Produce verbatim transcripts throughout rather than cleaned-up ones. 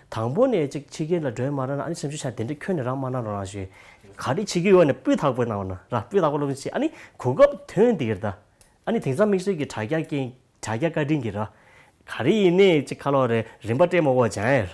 དང་པོ་ནས་ཅིག་ཕྱི་རྒྱལ་ལ་འགྲོ་ཡ་མ་རག་ན། ཨ་ནི་སེམས་ཤུགས་ཆག་དེ་འདྲ་ཁྱོན་ནས་རང་མ་གནང་རོགས་གནང་ཞུ། ག་རེ་བྱེད་ཀྱི་ཡོད་ནས་སྤུས་དག་པོ་གནང་རོགས་གནང་ར། སྤུས་དག་པོ་སློབ་སྦྱོང་བྱེད། ཨ་ནི་གོ་སྐབས་ཐོན་འདི་གི་རེད་ད། ཨ་ནི་དེང་སང་དམིགས་བསལ་གྱི་དྲ་རྒྱ་རྐྱེན་དྲ་རྒྱ་བཀའ་དྲིན་གྱིས་ར། ག་རེ་ཡིན་ནའི་ཅིག་ཁ་ལོ་རེ་རིམ་པ་སྤྲད་མ་དགོས་སྦྱང་ཡ།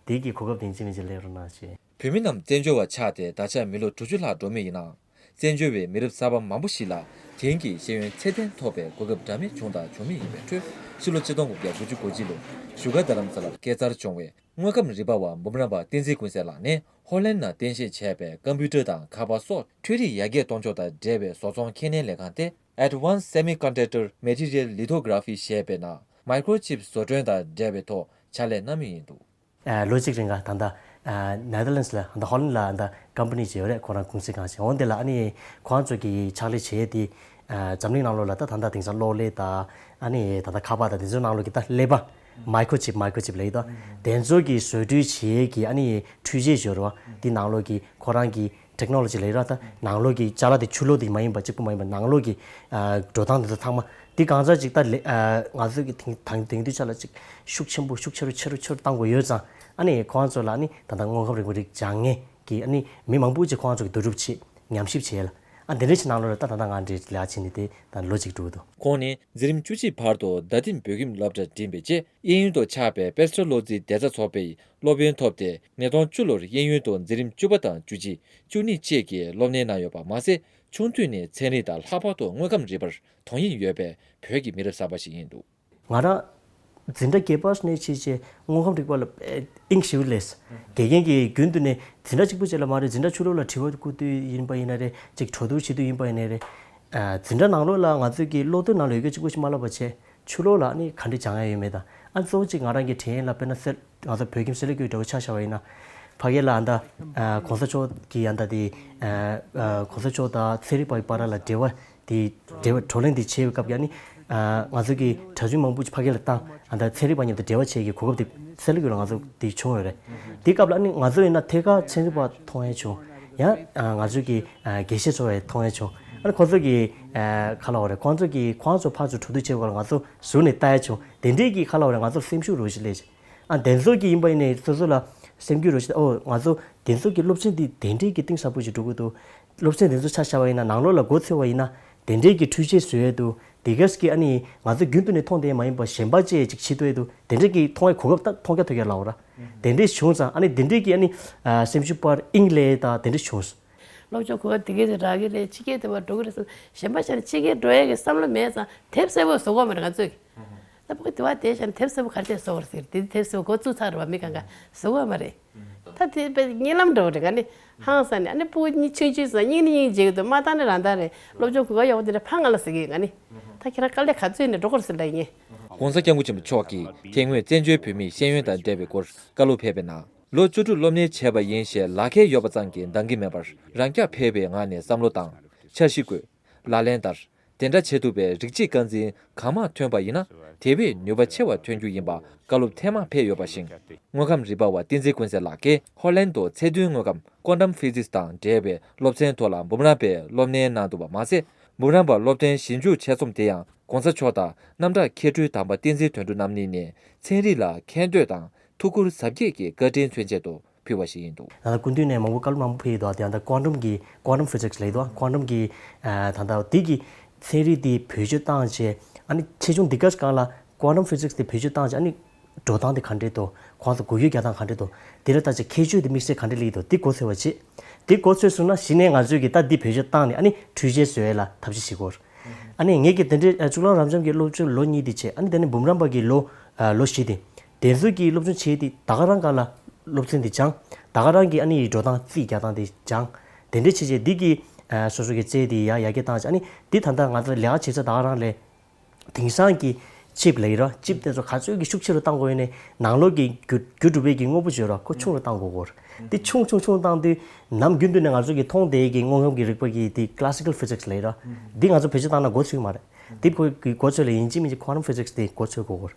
དེ་གི་གོ་སྐབས་དེ་ཅི་མིན་ཅི་ལེན་རོགས་གནང་ཞུ། བོད་མི་རྣམས་བཙན་བྱོལ་བ་ཆགས་ཏེ་ད་ཆ་མི་ལོ་དྲུག་ཅུ་ལྷག་འགྲོ་མུས་ཡིན་ནའང་། བཙན་བྱོལ་བའི་མི་རབས་གསར་པ་མང་པོ་ཞིག་ལ་དེང་གི་ཤེས་ཡོན་ཚད་ལྡན་ཐོབ་པའི་གོ་སྐབས་འདྲ་མིན་བྱུང་དང་འབྱུང་མུས་ཡིན་པའི་ཁྲོད། ཕྱི་ལོ་ཆིག་སྟོང་དགུ་བརྒྱ་དགུ་བཅུ་གོ་གཅིག་ལོར་བཞུགས་སྒར་རྡ་རམ་ས་ལར་སྐྱེས་འཚར་བྱུང་བའི་དངོས་ཁམས་རིག་པ་བ་འབུམ་རམས་པ་བསྟན་འཛིན་ཀུན་གསལ་ལགས་ནི། ཧོ་ལན་ནང་རྟེན་གཞི་བྱས་པའི་ཀམ་པུ་ཊར་དང་ཁ་པར་སོགས་འཕྲུལ་རིག་ཡར་རྒྱས་གཏོང་ཕྱོགས་དང་འབྲེལ་བའི་བཟོ་ཚོང་ཁྱད་ལྡན་ལས་ཁང་སྟེ། Advanced Semiconductor Material Lithography ཞེས་པའི་ནང་མའི་ཀྲོ་ཆིབ་བཟོ་སྐྲུན་དང་འབྲེལ་བའི་ཐོག་ཕྱག་ལས་གནང་མུས་ཡིན་འདུག། ཨ། ལོ་གཅིག་རིང་ག་ད་ལྟ་ནེ་དར་ལེན་སི་ལ། ད་ཧོ་ལན་ལ་ད་ཀམ་པ་ནི་ཅིག་ཡོད་རེད། ཁོ་རང་ཀུང་སི་ཁང་ཞིག་འོང་། དེ་ལ་ཨ་ནི་ཁོང་ཚོ་གི་ཕྱག་ལས་བྱེད་དེ། ཨ། འཛམ་གླིང་ནང་ལོགས་ལ་ད་ད་ལྟ་དེང་སང་གློག་ཀླད་དང་། ཨ་ནི་ད་ལྟ་ཁ་པར་དང་དེ་ཚོའི་ནང་ལོགས་ཀྱི་ད་ཀླད་པ། མའི་ཀྲོ་ཆིབ། མའི་ཀྲོ་ཆིབ་ལབ་ཡོད་དོ། དེ་ཚོ་གི་བཟོ་སྐྲུན་བྱེད་ཀྱི་ཨ་ནི་འཕྲུལ་ཆས་ཡོད་རེད་བ། དེ་ནང་ལོགས་ཀྱི་ཁོ་རང་གི་ཊེག་ནོ་ལོ་ཇི་ལབ་ཡོད་ར། ད་ནང་ལོགས་ཀྱི་ཅ་ལག་དེ་ཕྱི་ལོགས་དེ་མ་ཡིན་པ། གཅིག་པུ་མ་ཡིན་པ། ནང་ལོགས་ཀྱི། ཨ། འགྲོ་སྟངས་དེ་ཚོ་ཚང་མ། དེ་གང་ཟག་ཅིག་ད་ལས། ཨ། ང་ཚོ་གི་དེང་དེང་དུས་ཆ་ལ་ཅིག་ཤུགས་ཆེན་པོ། ཤུགས་ཆེ་རུ་ཆེ་རུ་ཆེ་རུ་བཏང་དགོས་ཡོད་ཙང་། ཨ་ནི་ཁོང་ཚོ་ལ་ཨ་ནི་ད་ལྟ་དངོས་ཁམས་རིག་པ་རིགས་སྦྱང་མཁན་གྱི་ཨ་ནི་མི་མང་པོ་ཅིག་ཁོང་ཚོ་གི་བསྡུ་རུབ་བྱེད། ཉམས་ཞིབ་བྱེད་ལ། ཨ། དེ་འདྲ་ཅིག་ནང་ལོགས་ལ་ད་ད་ལྟ་ང་འདྲ་ལས་ཀ་བྱེད་ནས་དེ་ད་ལོ་གཅིག་འགྲོ་གི་འདུག། ཁོང་ནི་འཛིན་རིམ་བཅུ་གཅིག་བར་དུ་རྡ་སྟེང་བོད་ཁྱིམ་སློབ་གྲྭར་འགྲིམས་པའི་རྗེས། དབྱིན་ཡུལ་དུ་ཆགས་པའི་པེ་སི་ཊར་ལོ་ཛི་བདེ་རྩ་ཚོགས་པའི་སློབ་ཡོན་ཐོབ་སྟེ། ཉིས་སྟོང་བཅུ་ལོར་དབྱིན་ཡུལ་དུ་འཛིན་རིམ་བཅུ་པ་དང་བཅུ་གཅིག། བཅུ་གཉིས་བཅས་ཀྱི་སློབ་གཉེར་གནང་ཡོད་པ་མ་ཟད། ཆུང་དུས་ནས་ཚན་རིག་དང་ལྷག་པར་དུ་དངོས་ཁམས་རིག་པར་དོ་དབྱིངས་ཡོད་པའི་བོད་ཀྱི་མི་རབས་གསར་པ་ཞིག་ཡིན་འདུག། ང་རང་འཛིན་གྲྭ་བརྒྱད་པ་ནས་བྱས་བྱས་དངོས་ཁམས་རིག་པ་ལ་དབྱིངས་ཞེ་པོ་སླེབས། དགེ་རྒན་གྱིས་རྒྱུན་དུ་ནས། འཛིན་གྲྭ་གཅིག་པུ་བྱས་ལ་མ་རེད། འཛིན་གྲྭ་ཕྱི་ལོགས་ལ་དྲི་བ་བསྐུར་དུས་ཡིན་པ་ཡིན་ན་རེད། ཅིག་གྲོས་བསྡུར་བྱེད་དུས་ཡིན་པ་ཡིན་ན་རེད། ཨ། འཛིན་གྲྭ་ནང་ལོགས་ལ་ང་ཚོས་ཀྱི་སློབ་དེབ་ནང་ལ་ཡོད་མཁན་གཅིག་པུ་ཞིག་མ་བསླབ་པ་བྱས། ཕྱི་ལོགས་ལ་ནི་ག་འདྲ་སྦྱང་ཡ་ཡོད་མེད་དང་། ཨ། གཙོ་བོ་གཅིག་ང་རང་གི་དྲན་ཡས་ལ། དཔེར་ན་སེ། ང་ཚོ་བོད་ཁྱིམ་གསར་ལས་ཁུལ་འདྲ་བོ་ཆ་བཞག་པ་ཡིན་ན། ཕ་གི་ལ་ཨ་ད། ཨ། གོང་ས་མཆོག་གི་ཨ་ད་དེ། ཨ། ཨ། གོང་ས་མཆོག་དང་ཚན་རིག་པ་ཡི་བར་ལ་འབྲེལ་བ་དེ། འབྲེལ་བ་བགྲོ་གླེང་དེ་བྱེད་པའི་སྐབས་ཀྱི་ཨ་ནི། ཨ། ང་ཚོ་གི་གྲྭ་བཙུན་མང་པོ་ཅིག་ཕ་གི་ལ་བཏང་། ཨ་ད་ཚན་རིག་པ་མཉམ་དུ་འབྲེལ་བ་བྱེད་ཀྱི་གོ་སྐབས་དེ་གསར་ལས་ཁུལ་ལ་ང་ཚོ་དེ་བྱུང་ཡོད་རེད། དེ་སྐབས་ལ་ཨ་ནི་ང་ཚོ་ཡིན་ན་ཐད་ཀར་ཚན་རིག་པ་མཐོང་ཡ་བྱུང་། ཡང་། ཨ། ང་ཚོ་གི། ཨ། དགེ་བཤེས་ཚོ་ཡང་མཐོང་ཡ་བྱུང་། ཨ་ནི་ཁོང་ཚོ་གི། ཨ། ག་ལབ་དགོས་རེད། ཁོང་ཚོ་གི། ཁོང་ཚོ་ཕར་ཚུར་གྲོས་བསྡུར་བྱེད་པ་ལ་ང་ཚོ་ཟུར་ནས་ལྟ་ཡ་བྱུང་། དེ་འདྲའི་གི་ག་ལབ་དགོས་རེད། ང་ཚོར་སེམས་ཤུགས་རོ་ཞིག་སླེབས་བྱུང་། ཨ། དེ་ཚོ་གི་ཡིན་པ་ཡིན་ནའི་སོ་སོ་ལ་སེམས་འགུལ་རོ་ཞིག། ཨོ། ང་ཚོ་དེ་ཚོ་གི་སློབ་ཚན་འདི་དེ་འདྲའི་གི་གཏིང་ཟབ་པོ་ཞིག་འགྲོ་གི་འདུག། སློབ་ཚན་དེ་ཚོ་ཆ་བཞག་པ་ཡིན་ན། ནང་ལོགས་ལ་མགོ་འཚོས་པ་ཡིན་ན་དེ་འདྲའི་གི་འཕྲུལ་ཆས་བཟོ་ཡས་འདུག། དེ་གས་ཀྱི་ཨ་ནི་ང་ཚོ་རྒྱུན་དུ་ནས་མཐོང་བསྡད་མ་ཡིན་པ་གཞན་པ་བཅས་ཅིག་བྱེད་ཐུབ་ཡས་འདུག། དེ་འདྲའི་གི་མཐོང་བའི་གོ་སྐབས་ད་མཐོང་རྒྱ་ཐོས་རྒྱ་ལབ་དགོས་རེད། དེ་འདྲའི་བྱུང་ཙང་། ཨ་ནི་དེ་འདྲའི་གི་ཨ་ནི། ཨ། སེམས་ཤུགས་སྤར་དབྱིངས་སླེབས་ཡས་དང་དེ་འདྲ་བྱུང་། སློབ་སྦྱོང་གོ་སྐབས་དེ་གས་དེ་རག་གི་རེད། ཕྱི་རྒྱལ་དེ་བར་འགྲོ་གི་རེད་ཟེར། གཞན་པ་ཆ་ནས་ཕྱི་རྒྱལ་འགྲོ་ཡས་ཀྱི་བསམ་བློ་མེད་ཙང་དེབ་གསལ་པོ་བཟོ་གི་མ་རེད་ང་ཚོས། ད་ཕ་གི་དེ་བ་དེ་བཞག་ནས་དེབ་གསལ་པོ་ག་རེ་བྱས་བཟོ་དགོས་རེད་ཟེར། དེ་དེབ་གསལ་པོ་འགོ་བཙུགས་ཚར་རེད་བ། མི་གང་ག་བཟོ་གི་མ་རེད། ད་དེ་དཔེ་གཉིད་ལམ་འདྲ་བོ་རེད། ང་ནི་ཧང་སང་ནས། ཨ་ནི་སྤུ་གུ་གཉིས་ཆུང་ཆུང་ཙང་སྙིང་ནས་སྙིང་རྗེ་གི་འདུག། མ་བཏང་ནས་རང་བཏང་རེད། སློབ་སྦྱོང་གོ་སྐབས་ཡག་པོ་དེ་འདྲ་ཕར་ང་ལ་ཟེར་གི་ཡོད། ང་ནི་ད་ཁྱེད་རང་དཀའ་ལས་ག་ཚོད་ནས་འགྲོ་དགོས་རེད་ཟེར་ལབ་ཡིན། ༸གོང་ས་༸སྐྱབས་མགོན་ཆེན་པོ་མཆོག་གིས་དེ་སྔོན་བཙན་བྱོལ་བོད་མིའི་ཤེས་ཡོན་དང་འབྲེལ་བའི་སྐོར་བཀའ་སློབ་ཕེབས་པའི་ནང་། ལོ་བཅུ་དྲུག་སློབ་གཉེར་བྱས་པ་ཡིན་ཞེས་ལག་ཁྱེར་ཡོད་པ་ཙམ་གྱིས་འདང་གི་མེད་པར། རང་སྐྱོང་ཕེབས་པའི་ངང་ནས་བསམ་བློ་བཏང་། འཆར་གཞི་བཀོད། ལག་ལེན་བསྟར། དེ་འདྲ་བྱེད་ཐུབ་པའི་རིགས་གཅིག་རྐང་འཛིན་གང་མང་ཐོན་པ་ཡིན་ན། དེ་བས་ནུས་པ་ཆེ་བ་ཐོན་རྒྱུ་ཡིན་པ་བཀའ་སློབ་ཐེངས་མང་ཕེབས་ཡོད་པ་བཞིན། དངོས་ཁམས་རིག་པ་བ་བསྟན་འཛིན་ཀུན་གསལ་ལགས་ཀྱིས་ཧོ་ལན་དུ་ཚད་མཐོའི་དངོས་ཁམས་Quantum Physics དང་འབྲེལ་བའི་སློབ་ཚན་ཐོག་ལ་འབུམ་རམས་པའི་སློབ་གཉེར་གནང་འདུག་པ་མ་ཟད། འབུམ་རམས་པ་སློབ་ཚན་ཞིབ་འཇུག་ཆེད་རྩོམ་དེ་ཡང་གོང་ས་མཆོག་དང་རྣམ་གྲྭ་མཁས་སྤྲུལ་དམ་པ་བསྟན་འཛིན་དོན་གྲུབ་རྣམ་གཉིས་ནས་ཚན་རིག་ལ་མཁྱེན་འདོད་དང་ཐུགས་ཁུར་གཟབ་རྒྱས་ཀྱིས་བཀའ་དྲིན་མཚོན་ཆེད་དུ་ཕུལ་བ་ཞིག་ཡིན་འདུག། ད་ལྟ་སྐུ་མདུན་ནས་མང་པོ་བཀའ་སློབ་མང་པོ་ཕེབས་ཡོད་དོ། དེ་ཡང་ད་Quantum གི། Quantum Physics ལབ་ཡོད་དོ། Quantum གི། ཨ། ད་ལྟ་དེ་གི་ཚན་རིག་དེ་བེད་སྤྱོད་བཏང་བྱས། ཨ་ནི་ཆེ་ཆུང་འདི་ག་སྒང་ལ་Quantum Physics དེ་བེད་སྤྱོད་བཏང་བྱས། ཨ་ནི་འགྲོ་སྟངས་དེ་ག་འདྲས་འདུག། ཁོང་ཚོ་འགུལ་སྐྱོད་རྒྱག་སྟངས་ག་འདྲས་འདུག། དེ་ལ་ལྟ་བྱས་ཁྱད་ཆོས་དེ་དམིགས་བསལ་ག་འདྲས་སླེབས་ཀྱི་འདུག། དེ་མགོ་འཚོས་པ་བྱེད། དེ་མགོ་འཚོས་སོང་ན་གཞི་ནས་ང་ཚོས་ཀྱི་ད་འདི་བེད་སྤྱོད་བཏང་ནས། ཨ་ནི་འཕྲུལ་ཆས་བཟོ་ཡས་ལ་ཐབས་ཤེས་བྱེད་དགོས། ཨ་ནི་ངེད་ཀྱི་དེ་འདྲའི། ཨ། གཙུག་ལག་རབ་འབྱམས་ཀྱི་སློབ་སྦྱོང་ལོ་གཉིས་དེ་བྱས། ཨ་ནི་དེ་ནས་འབུམ་རམས་པ་གི་ལོ། ཨ། ལོ་བཞི་དེ། དེ་ཚོ་གི་སློབ་སྦྱོང་བྱས་ཏེ་ད་ག་རང་སྒང་ལ་སློབ་ཚན་དེ་སྦྱངས། ད་ག་རང་གི་ཨ་ནི་འགྲོ་སྟངས་རྩིས་རྒྱག་སྟངས་དེ་སྦྱངས། དེ་འདྲ་བྱས་བྱས་འདི་གི། ཨ། སོ་སོ་གི་རྩལ་དེ་ཡར་ཡར་རྒྱས་བཏང་བྱས། ཨ་ནི་འདི་ད་ལྟ་ང་ཚོ་ལས་ཀ་བྱེད་ས་ད་ག་རང་ལས། དེང་སང་གི་ཆིབ་ལབ་ཡོད་ར། ཆིབ་དེ་ཚོ་ག་ཚོད་ཀྱི་ཤུགས་ཆེ་རུ་བཏང་དགོས་ཡོད་ནའི། ནང་ལོགས་ཀྱི་རྒྱུ་རྒྱུ་གྲུབ་པའི་གི་དངོས་པོ་ཅིག་ཡོད་ར། ཁོ་ཆུང་རུ་བཏང་དགོས་གོ། དེ་ཆུང་ཆུང་ཆུང་བཏང་དུས། ནམ་རྒྱུན་དུ་ནས་ང་ཚོ་གི་མཐོང་བསྡད་ཀྱི་དངོས་ཁམས་ཀྱི་རིག་པ་གི་དེ་Classical Physics ལབ་ཡོད་ར། འདི་ང་ཚོ་བེད་སྤྱོད་བཏང་ན་མགོ་ཚོས་མ་རེད། དེ་ཁོའི་གི་མགོ་ཚོས་ལ་ཡིན་གཅིག་མིན་གཅིག་Quantum Physics དེ་མགོ་ཚོས་དགོས་གོ།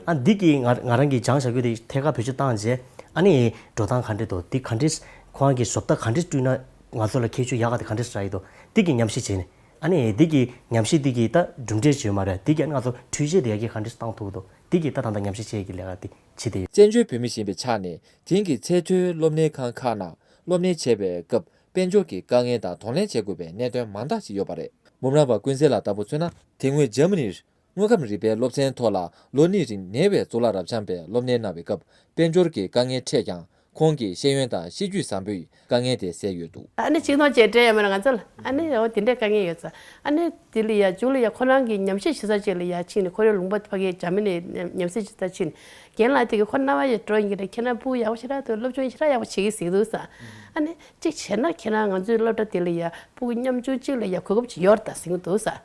ཨ། འདི་གི་ང་ང་རང་གིས་སྦྱངས་བཞག་རྒྱུ་དེ་ཐད་ཀར་བེད་སྤྱོད་བཏང་རྗེས། ཨ་ནི་འགྲོ་སྟངས་ག་འདྲས་འདུག། འདི་ག་འདྲས། ཁོ་རང་གི་བཟོ་ལྟ་ག་འདྲས་བསྐྲུན་ན་ང་ཚོ་ལ་ཁྱད་ཆོས་ཡག་ག་དེ་ག་འདྲས་རག་གི་འདུག། འདི་གི་ཉམས་ཞིབ་བྱས་ནས། ཨ་ནི་འདི་གི་ཉམས་ཞིབ་འདི་གི་ད་གྲུབ་འབྲས་ཅིག་ཡོད་མ་རེད། འདི་གི་ཨ་ནི་ང་ཚོ་འཕྲུལ་ཆས་དེ་ཡར་རྒྱས་ག་འདྲས་བཏང་ཐུབ་ཀྱི་འདུག། འདི་གིས་ད་ད་ལྟ་ཉམས་ཞིབ་བྱེད་ཀྱི་ལས་ཀ་འདི་བྱེད་བསྡད་ཡོད། བཙན་བྱོལ་བོད་མི་ཞིག་ཡིན་པའི་ཆ་ནས་དེང་གི་ཚད་མཐོའི་སློབ་གཉེར་ཁང་ཁག་ནང་སློབ་གཉེར་བྱེད་པའི་སྐབས་དཔལ་འབྱོར་གྱི་དཀའ་ངལ་དང་གདོང་ལེན་བྱེད་དགོས་པའི་གནད་དོན་མང་དག་ཅིག་ཡོད་པ་རེད། འབུམ་རམས་པ་ཀུན་གསལ་ལགས་ལྟ་བུ་མཚོན་ན། དེ་སྔོན་འཇར་མ་ནིར་དངོས་ཁམས་རིག་པའི་སློབ་ཚན་ཐོག་ལ་ལོ་གཉིས་རིང་ཉེ་བའི་གཙུག་ལག་རབ་འབྱམས་པའི་སློབ་གཉེར་གནང་བའི་སྐབས་དཔལ་འབྱོར་གྱི་དཀའ་ངལ་འཕྲད་ཀྱང་། ཁོང་གིས་ཤེས་ཡོན་དང་ཤེས་རྒྱུད་བཟང་པོས་དཀའ་ངལ་དེ་སེལ་ཡོད་འདུག། ཨ་ནི་ཆིག་སྟོང་བཅས་སྤྲད་ཡོད་མ་རེད་ང་ཚོ་ལ། ཨ་ནི་འོ་དེ་འདྲའི་དཀའ་ངལ་ཡོད་ཙང་། ཨ་ནི་དེ་ལ་ཡ་མཇུག་ལ་ཡ་ཁོ་རང་གི་ཉམས་ཞིབ་བྱེད་ས་ཅིག་ལ་ཡ་ཕྱིན་ནས། ཁོ་རང་ལུང་པ་ཕ་གིའི་འཇར་མ་ནི་ཉམས་ཞིབ་བྱེད་ས་ཕྱིན། རྒན་ལགས་དེ་གིས་ཁོ་རྣ་བ་ཡ་འགྲོ་ཡིན་གྱི་རེད། ཁྱེད་རང་སྤུ་གུ་ཡག་པོ་ཞེ་དྲག་འདུག། སློབ་སྦྱོང་ཞེ་དྲག་ཡག་པོ་བྱེད་ཀྱི་ཟེར་གྱི་འདུག་ཟེར། ཨ་ནི་གཅིག་བྱས་ན་ཁྱེད་རང་ང་ཚོའི་སློབ་གྲྭ་དེ་ལ་ཡ་སྤུ་གུ་ཉམ་ཆུང་གཅིག་ལ་ཡ་གོ་སྐབས་ཅིག་ཡོད་རེད་ད་ཟེར་གྱི་འདུག་ཟེར།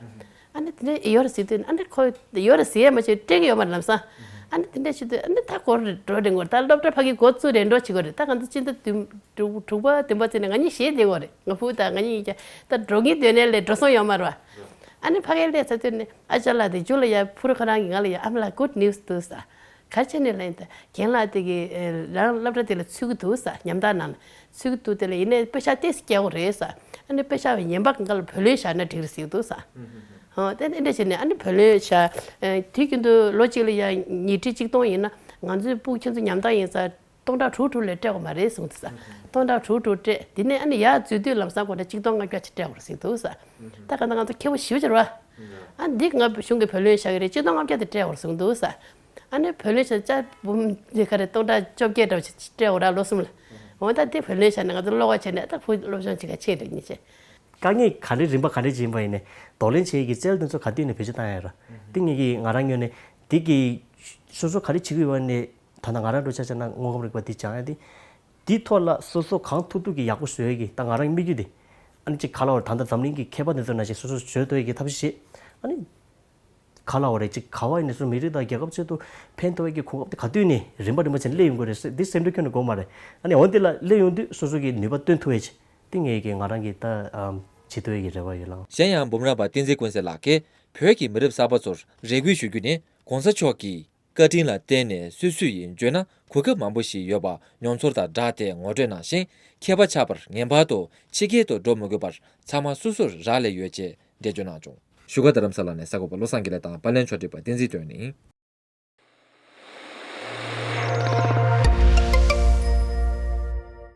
ཨ་ནི་དེ་འདྲ་ཡོད་རེད་ཟེར་དུས། ཨ་ནི་ཁོ་ཡོད་རེད་ཟེར་ཡ་མ་བྱས་སྤྲད་ཀྱི་ཡོད་མ་རེད་ལམ་སང་། ཨ་ནི་དེ་འདྲ་བྱེད་དུས་ཨ་ནི་ད་འགོ་འགྲོ་རེད། འགོ་ད་སློབ་གྲྭ་ཕ་གི་འགོ་བཙུགས་རེད། འགྲོ་བྱེད་དགོས་རེད། ད་ང་ཚོ་སྤྱི་ཟླ་བདུན་དྲུག་དྲུག་པ་བདུན་པ་ཚེས་ནས་ང་གཉིས་ཞེད་བསྡད་ཡོད་རེད། ང་ཕྲུ་གུ་དང་ང་གཉིས་ཀྱང་ད་འགྲོ་གིན་སྡོད་ནའི་ལས་འགྲོ་སོང་ཡོད་མ་རེད་པ། ཨ་ནི་ཕ་གིར་སླེབས་ཚར་དུས་ནི་ཨ་ཅག་ལགས་དེ་མཇུག་ལ་ཡ་ཕུ་རུ་ཁོ་རང་གིས་ང་ལ་ཡ་ཨ་མ་ལགས་good news འདུག་ཟེར། ག་རེ་བྱས་ནས་ལབ་ཡིན་ད། རྒན་ལགས་དེ་གིས་ཨེ་རང་སློབ་གྲྭ་དེ་ལ་ཚུད་ཀྱི་འདུག་ཟེར། ཉམ་ཐག་ནང་ལ་ཚུད་ཀྱི་འདུག། དེ་ལ་ཡིན་ནའི་པེ་ཤག་ཏོག་ཙམ་རྒྱག་དགོས་རེད་ཟེར། ཨ་ནི་པེ་ཤག་ངན་པ་གང་ག་ལ་བུ་ལོན་བཞག་ན་འགྲིག་རེད་ཟེར་གྱི་འདུག་ཟེར། ཧོ་དེ་ནས་འདྲ་བྱས་ནས་ཨ་ནི་བུ་ལོན་བཞག། ཨེ་དུས་རྒྱུན་དུ་ལོ་གཅིག་ལ་ཡ་ཉིས་ཁྲི་གཅིག་སྟོང་ཡིན་ན་ང་ཚོའི་སྤུ་གུ་ཁྱེད་ཚོ་ཉམ་ཐག་ཡིན་ཙང་སྟོང་ཕྲག་དྲུག་དྲུག་ལས་སྤྲད་དགོས་མ་རེད་གསུངས་འདུག་ཟེར། སྟོང་ཕྲག་དྲུག་དྲུག་སྤྲད། དེ་ནས་ཨ་ནི་ཡར་འཛུལ་དུས་ལམ་སང་ཁོ་ན་གཅིག་སྟོང་ལྔ་བརྒྱ་ཅིག་སྤྲད་དགོས་རེད་ཟེར་གྱི་འདུག་ཟེར། ད་ག་ད་ང་ཚོ་ཁེ་པོ་ཞེ་པོ་ཅིག་རེད་པ། ཨ་འདི་ང་གཞུང་གི་བུ་ལོན་བཞག་གི་རེད། གཅིག་སྟོང་ལྔ་བརྒྱ་དེ་སྤྲད་དགོས་རེད་གསུངས་འདུག་ཟེར། ཨ་ནི་བུ་ལོན་བཞག་ལྕགས་འབུམ་དེ་ག་རེ་སྟོང་ཕྲག་བཅོ་བརྒྱད་འདྲ་བོ་ཅིག་སྤྲད་དགོས་རེད་ལོ་གསུམ་ལ། འོ་ད་དེ་བུ་ལོན་བཞག་ནས་ང་ཚོ་བློ་ཁ་བྱས་ནས་ད་བུ་སློབ་སྦྱོང་བྱེད་ག་ཕྱིན་རེད་ཉིན་ཤས། དཀའ་ངལ་ག་རེ་རིམ་པ་ག་རེ་ཅིག་ཡིན་པ་ཡིན་ནའི་གདོང་ལེན་བྱེད་ཀྱི་རྩལ་དེ་ཚོ་ག་དུས་ནས་བེད་སྤྱོད་བཏང་ཡ་ར། འདི་ངེད་ཀྱིས་ང་རང་ངོས་ནས་འདི་གི་སོ་སོ་ག་རེ་བྱེད་ཀྱི་ཡོད་པ་ནས་ད་ལྟ་ང་རང་འགྲོ་ཆ་བྱས་ན་དངོས་ཁམས་རིག་པ་འདི་སྦྱང་ཡ་འདི། འདི་ཐོག་ལ་སོ་སོ་གང་ཐུབ་ཐུབ་ཀྱིས་ཡག་པོ་བཟོ་ཡ་གི་ད་ང་རང་གི་དམིགས་ཡུལ་འདི། ཨ་ནི་ཅིག་ག་ལ་བར་ད་ལྟ་འཛམ་གླིང་གི་མཁས་པ་འདི་ཚོ་ནང་བཞིན་སོ་སོ་བཟོ་ཐུབ་ཡ་གི་ཐབས་ཤེས་བྱེད། ཨ་ནི། ག་ལ་བ་རེད། ཅིག་ག་བ་ཡིན་ནས་སུ་མི་རིགས་དང་རྒྱལ་ཁབ་ཆེད་དུ་ཕན་ཐོགས་ཡས་ཀྱི་གོ་སྐབས་དེ་ག་དུས་ནས་རིམ་པ་རིམ་པ་བྱས་ནས་སླེབས་ཡོང་གི་རེད་ཟེར་འདི་སེམས་ཁྲལ་ཁྱོན་ནས་དགོས་མ་རེད། ཨ་ནི་འོན་ཏེ་ལ་སླེབས་ཡོང་དུས་སོ་སོ་གི་ནུས་པ་བཏོན་ཐུབ་ཡས་ཅིག་འདི་ངས་ཀྱི་ང་རང་གི་ད་ཨམ་བྱེད་ཐུབ་ཡས་ཀྱི་རེ་བ་ཡོད་ལགས། གཞན་ཡང་འབུམ་རམས་པ་བསྟན་འཛིན་ཀུན་གསལ་ལགས་ཀྱིས་བོད་ཀྱི་མི་རབས་གསར་པ་ཚོར་རེ་སྐུལ་ཞུ་རྒྱུ་ནི་གོང་ས་མཆོག་གིས། བཀའ་དྲིན་ལ་བརྟེན་ནས་སུད་སི་ཡིན་བརྗོད་ན་གོ་སྐབས་མང་པོ་ཞིག་ཡོད་པ་མྱོང་ཚོར་དང་སྦྲགས་ཏེ་ངོ་སྤྲོད་གནང་ཞིང་། མཁས་པ་ཆགས་པར་ངེས་པར་དུ་ཕྱི་རྒྱལ་དུ་འགྲོ་མི་དགོས་པར་ཚང་མ་སོ་སོར་རག་ལས་ཡོད་ཅེས་འགྲེལ་བརྗོད་གནང་བྱུང་། བཞུགས་སྒར་རྡ་རམ་ས་ལ་ནས་གསར་འགོད་པ་བློ་བཟང་དགེ་ལེགས་དང་པར་ལེན་ཕྱོགས་སྒྲིག་པ་བསྟན་འཛིན་དོན་ནི།